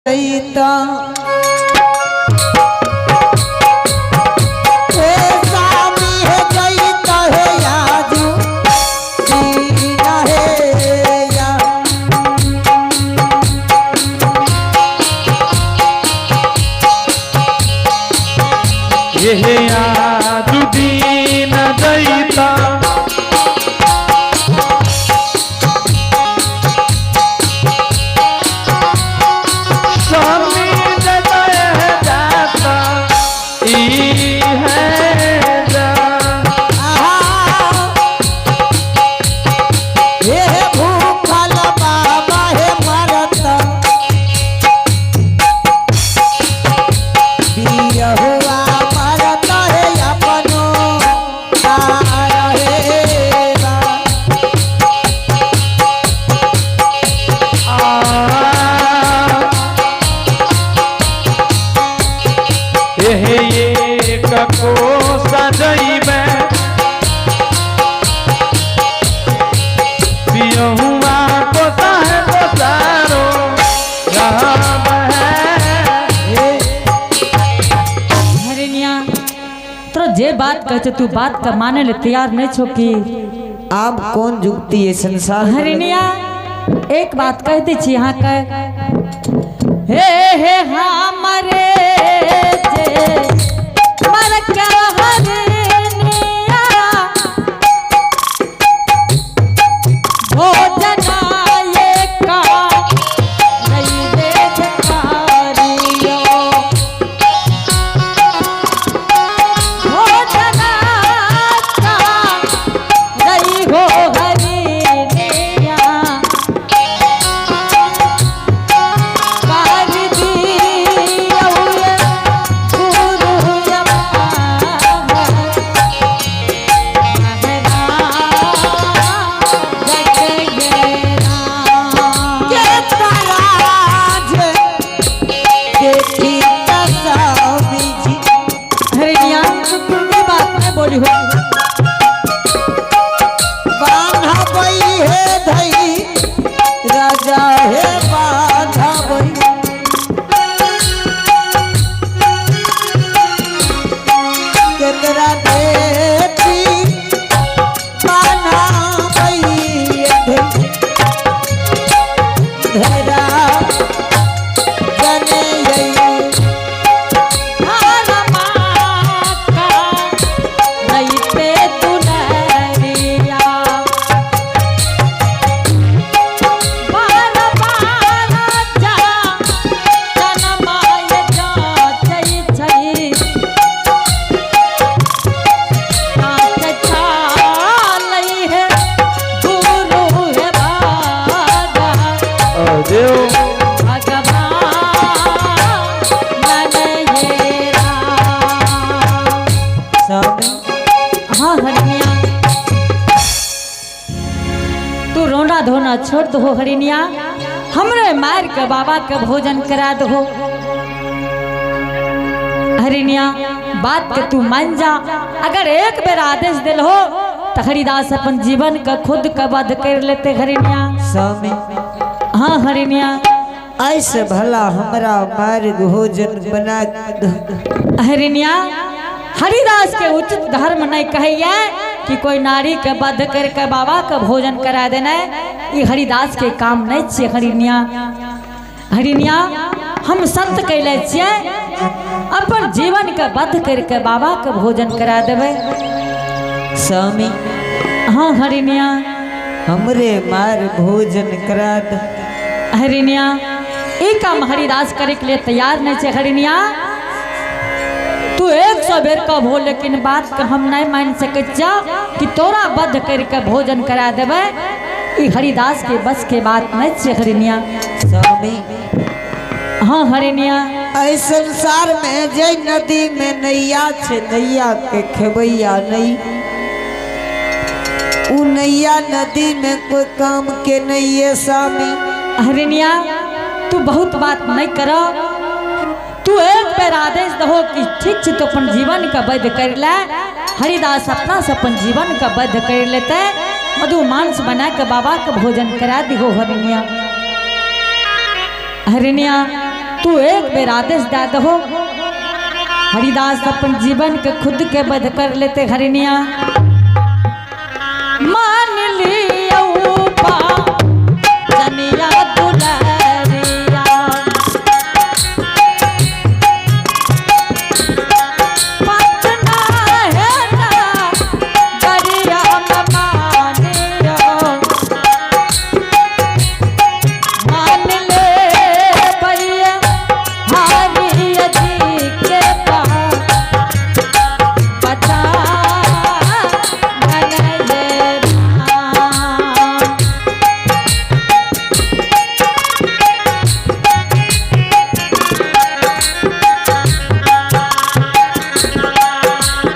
जैता हे स्वामी हे जैता हे आजू दीना हे या। ये आजुदीन दैता स्वामी जय जाता ई है जा। आहा, हे भूखल बाबा हे मरत बिरहुआ मरत हे अपनो तार हे बा। एक को सजैबे पियहुआ को साहेब सारो राम है। हरिणिया तोरा जे बात कहै छौ तू बात के माने ले तैयार नहीं छो की। आप कौन जुगती है संसार में? हरिणिया एक बात कह दै छी अहाँ के, हे हे हमरे जे मर के हरिणिया भोजन ये का नहीं देखारियो भोजन का नहीं हो हरिणिया कर दियौ गुरु के तराज देखी स्वामी जी। हरिणिया ये बात मैं बोली हो। बांधबई हे धई राजा हे बांधबई केकरा देखी बांधबई हे धई धरा जने यई। देव स्वामी हाँ हरिणिया तू रोना धोना छोड़ दो हरिणिया, हमरे मार के बाबा के भोजन करा दो। हरिणिया बात के तू मान जा, अगर एक बेर आदेश दिल हो तो हरिदास अपन जीवन का खुद का वध कर लेते हरिणिया। स्वामी हाँ हरिणिया ऐसे भला हमरा मार्ग भोजन बना दो। हरिणिया हरिदास के उचित धर्म नहीं कहिए कि कोई नारी के वध करके बाबा के भोजन करा देना, ये हरिदास के काम नहीं छियै हरिणिया। हरिणिया हम संत कैले छियै, अपन जीवन के वध करके बाबा के भोजन करा देबै। स्वामी हाँ हरिणिया हमरे मार भोजन करा दो। हरिणिया ई काम हरिदास करे के लिए तैयार नहीं छै हरिणिया। तू 100 बेर कहबो लेकिन बात के हम नहीं मान सकै छियौ कि तोरा वध करके भोजन करा देबै, ई हरिदास के बस के बात नहीं छै हरिणिया। स्वामी हाँ हरिणिया ऐ संसार में जय नदी में नैया छे नैया के खेबैया नहीं, उ नैया नदी में कोई काम के नहीं है स्वामी। हरिणिया तू बहुत बात नहीं कर, तू एक बेर आदेश दहो कि ठीक छै तो अपन जीवन का वध कर ले। हरिदास अपना से अपन जीवन का वध कर लेते, मधु मांस बना के बाबा के भोजन करा दिहो हरिणिया। हरिणिया तू एक बेर आदेश दे दहो। हरिदास अपन जीवन के खुद के बध कर लेते हरिनिया। मान लियो पा जनिया दुलारिया, पटना है ना गरिया मानियो, मान ले भैया हरिया जी के पास बचा मन ये राम।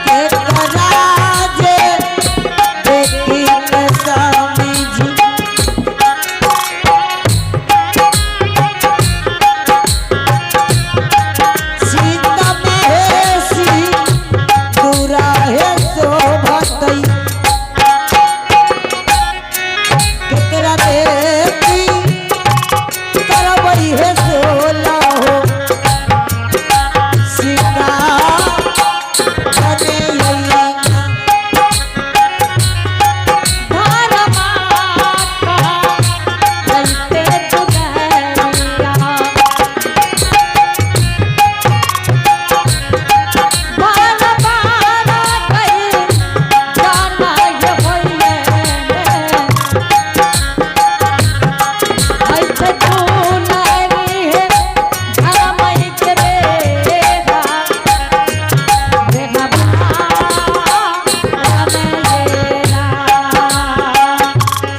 के कराजे देखी के स्वामी जी, सीता महेशी दूरा है शोभतई, केकरा देखी करबई है सोला हो सीता बने अइया। धर्मा का चलते दुगरिया, बार बार कई जाना ये होइए, ऐसे दुलारी है धर्मई के बेटा, बेटा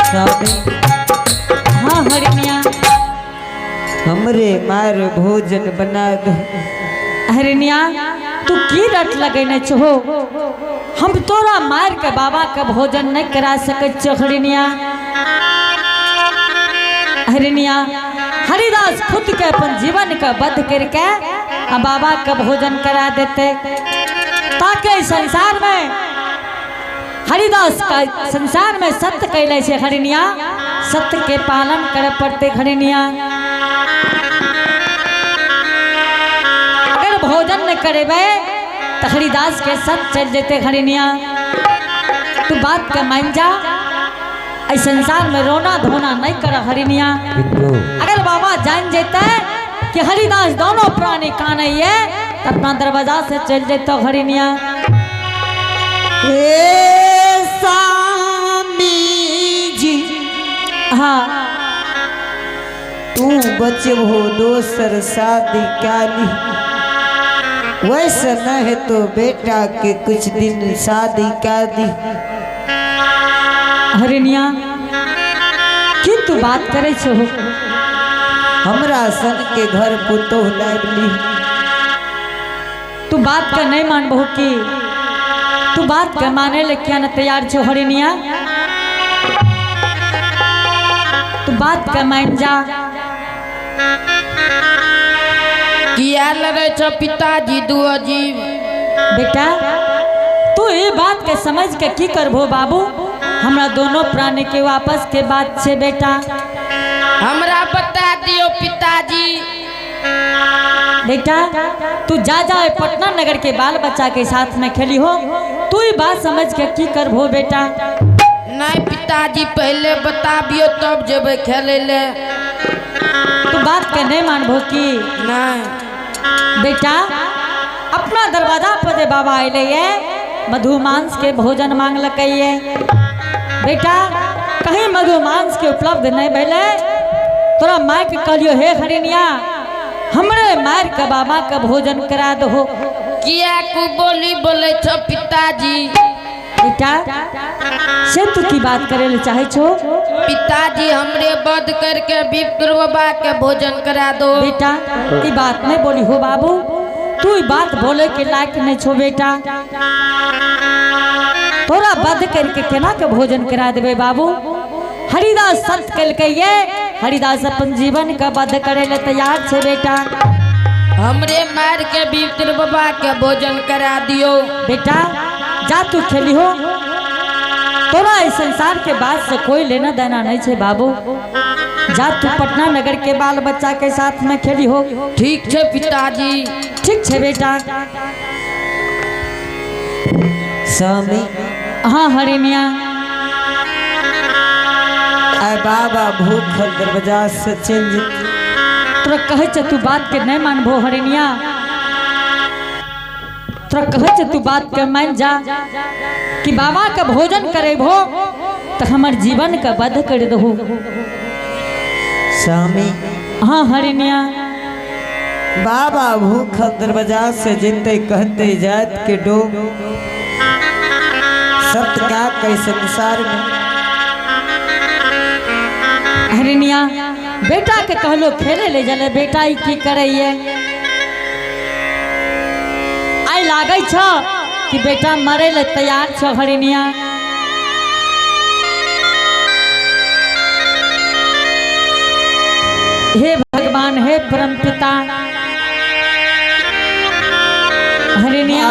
स्वामी हाँ हरिनिया। हमरे मार भोजन बना दो। हरिनिया तू की रट लगेने छहो? हम तोरा मार के बाबा के भोजन नहीं करा सकै छियो हरिनिया। हरिनिया हरिदास खुद के अपन जीवन के बध करके आ बाबा के भोजन करा देते, ताकि संसार में हरिदास का संसार में सत्य कैले छै हरिनिया, सत्य के पालन करे पड़ते हरिनिया। अगर भोजन न करेबे तो हरिदास के सत चल जेते हरिनिया। तू बात के मान जा, ऐ संसार में रोना धोना नहीं कर हरिनिया। अगर बाबा जान जेते कि हरिदास दोनों प्राणी काने है तो अपना दरवाजा से चल जेते हरिनिया। हे स्वामी जी हाँ तू बचबो दोसर शादी काली, वैसे न है तो बेटा के कुछ दिन शादी कर दी। हरिनिया की तू बात करे छो? हमरा सन के घर पुतोह लाबली। तू बात के नहीं मानबो की? तू बात के माने ले क्या न तैयार छो हरिनिया? तू बात के मान जा। किया लड़े छो पिताजी दू अजीब? बेटा तू ये बात के समझ के की करबो बाबू? हमरा दोनों प्राणी के वापस के बात छे बेटा। हमरा बता दियो पिताजी। बेटा तू जा जा पटना नगर के बाल बच्चा के साथ में खेली हो, तू ये बात समझ के की करबो बेटा? नहीं पिताजी पहले बताबियो तब जेबै खेले ले। तू बात के नहीं मानबो की? नहीं बेटा अपना दरवाजा पर जे बाबा अले है मधुमांस के भोजन मांग लकैये। बेटा कहीं मधुमांस के उपलब्ध नहीं भेलै, तोरा माय के कहलियो हे हरिनिया हमरे मार के बाबा के भोजन करा दहो। किया को बोली बोले छो पिताजी? बेटा से तू की बात करे ले चाहे छो? पिताजी हमरे बद करके विप्र बाबा के भोजन करा दो। बेटा ई बात नहीं बोली हो बाबू, तू ई बात बोले के लायक नहीं छो बेटा। तोरा बद करके केना के भोजन करा देबे बाबू? हरिदास सत कलकै ये, हरिदास अपन जीवन के बद करे ले तैयार छे बेटा। हमरे मार के विप्र बाबा के भोजन करा दियो। बेटा जा तू खेली हो। तोरा इस संसार के बात से कोई लेना देना नहीं छे बाबू। जा तू पटना नगर के बाल बच्चा के साथ में खेली हो। ठीक छे पिताजी। ठीक छे बेटा। स्वामी। हाँ हरिनिया। आय बाबा भूखल दरवाजा से चल जेतै। तोरा कहै छे तू बात के नहीं मानबो हरिनिया। तोरा कहै छे तू बात के मान जा कि बाबा के भोजन करेबो तो हमर जीवन के बध कर दहो। स्वामी। हाँ हरिनिया। बाबा भूखल दरवाजा से जिनते कहते जात के डोब सत्य का कई संसार में। हरिनिया बेटा के कहलो खेले ले जले, बेटा ई की करैये? आई लागै छ कि बेटा मरे ले तैयार छ हरिनिया। हे भगवान, हे परम पिता। हरिनिया।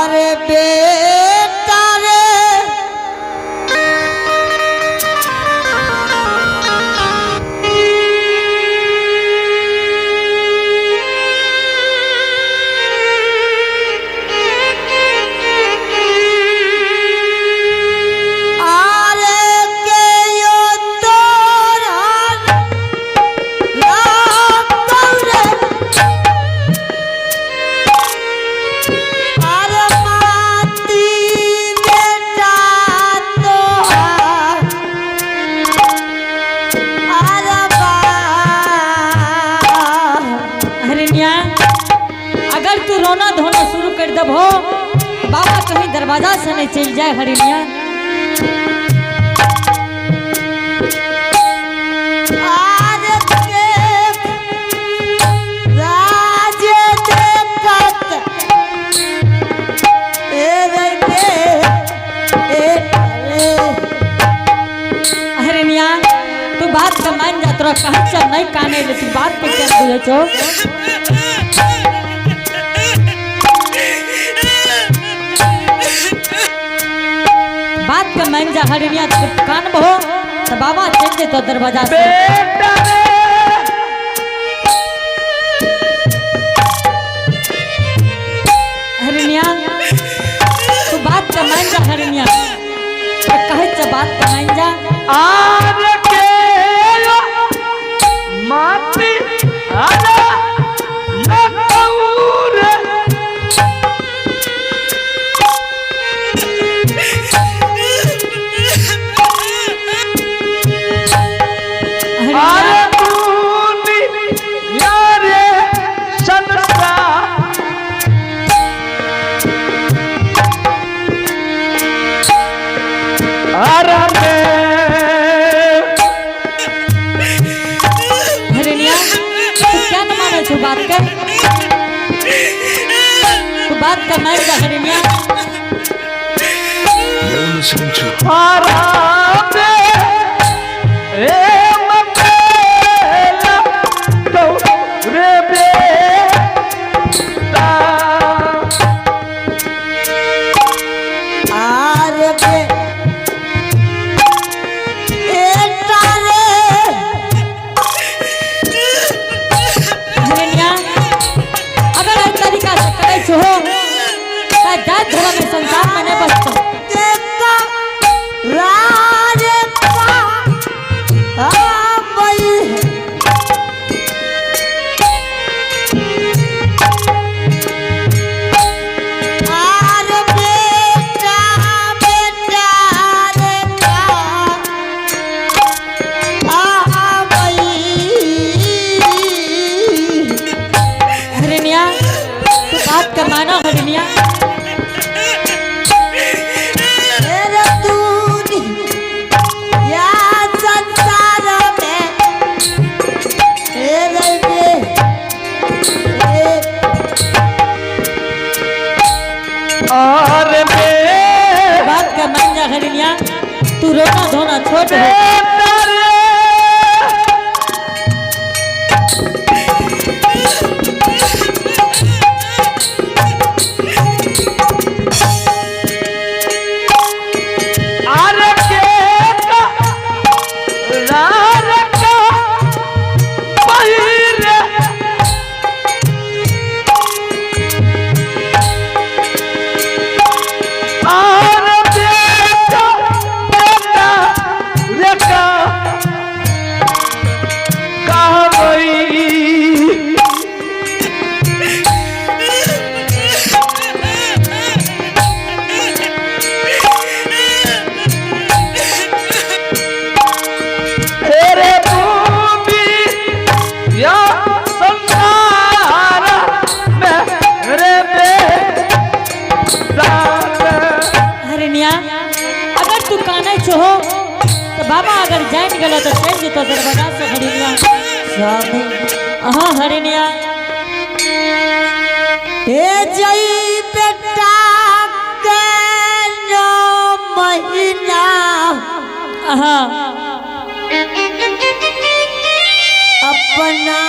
अरे बेटा रे अगर तू रोना धोना शुरू कर दबो बाबा कहीं दरवाजा से नहीं चल जाए हरिनिया। हरिनिया तू बात का मान जा, तोरा कहीं चल नहीं काने ले, तू बात के क्या बुझे छो? बात के मान जा हरिनिया, तू कान बहो तो बाबा चल जे तो दरवाजा से। बेटा रे हरिनिया तू बात के मान जा हरिनिया, तो कहे च बात के मान जा। आर के माती आजा नकौर आर दूनी यारे संसार हरिनिया तू क्या न माने छो बात के? तू बात का मान जा हरिनिया। You're listening to हरिनिया अगर एहि तरीका से करै छो त जात धर्म में संसार में नहीं बचतो। हरिनिया तू बात का मानो हरिनिया। बात का मान जा हरिनिया, तू रोना धोना छोड़ दे। आर छी तो दरवाजा से हरिनिया। स्वामी। हाँ हरिनिया। हे जई बेटा के 9 महीना हाँ अपना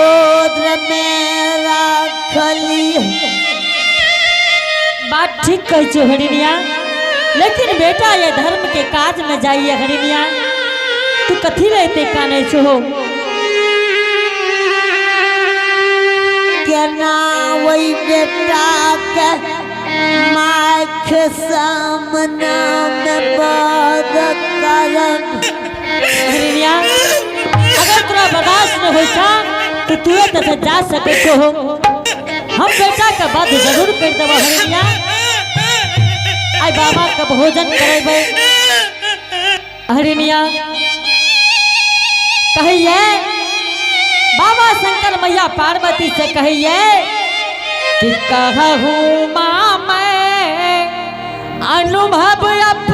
ओद्र में रखली। बात ठीक कहै छो हरिनिया, लेकिन बेटा ये धर्म के काज में जाइए हरिनिया, तू कथी रहते कानै छो? केना वही बेटा के माख सामना में बद करब। हरिनिया, अगर तोरा बर्दाश्त न होइ छा तो तू एतऽ जा सकै छो, हम बेटा के बध जरूर कर देबो हरिनिया। आइ बाबा के भोजन करेबै। हरिनिया कहिए बाबा शंकर मैया पार्वती से कहिए कि कहूँ माँ मैं अनुभव अपना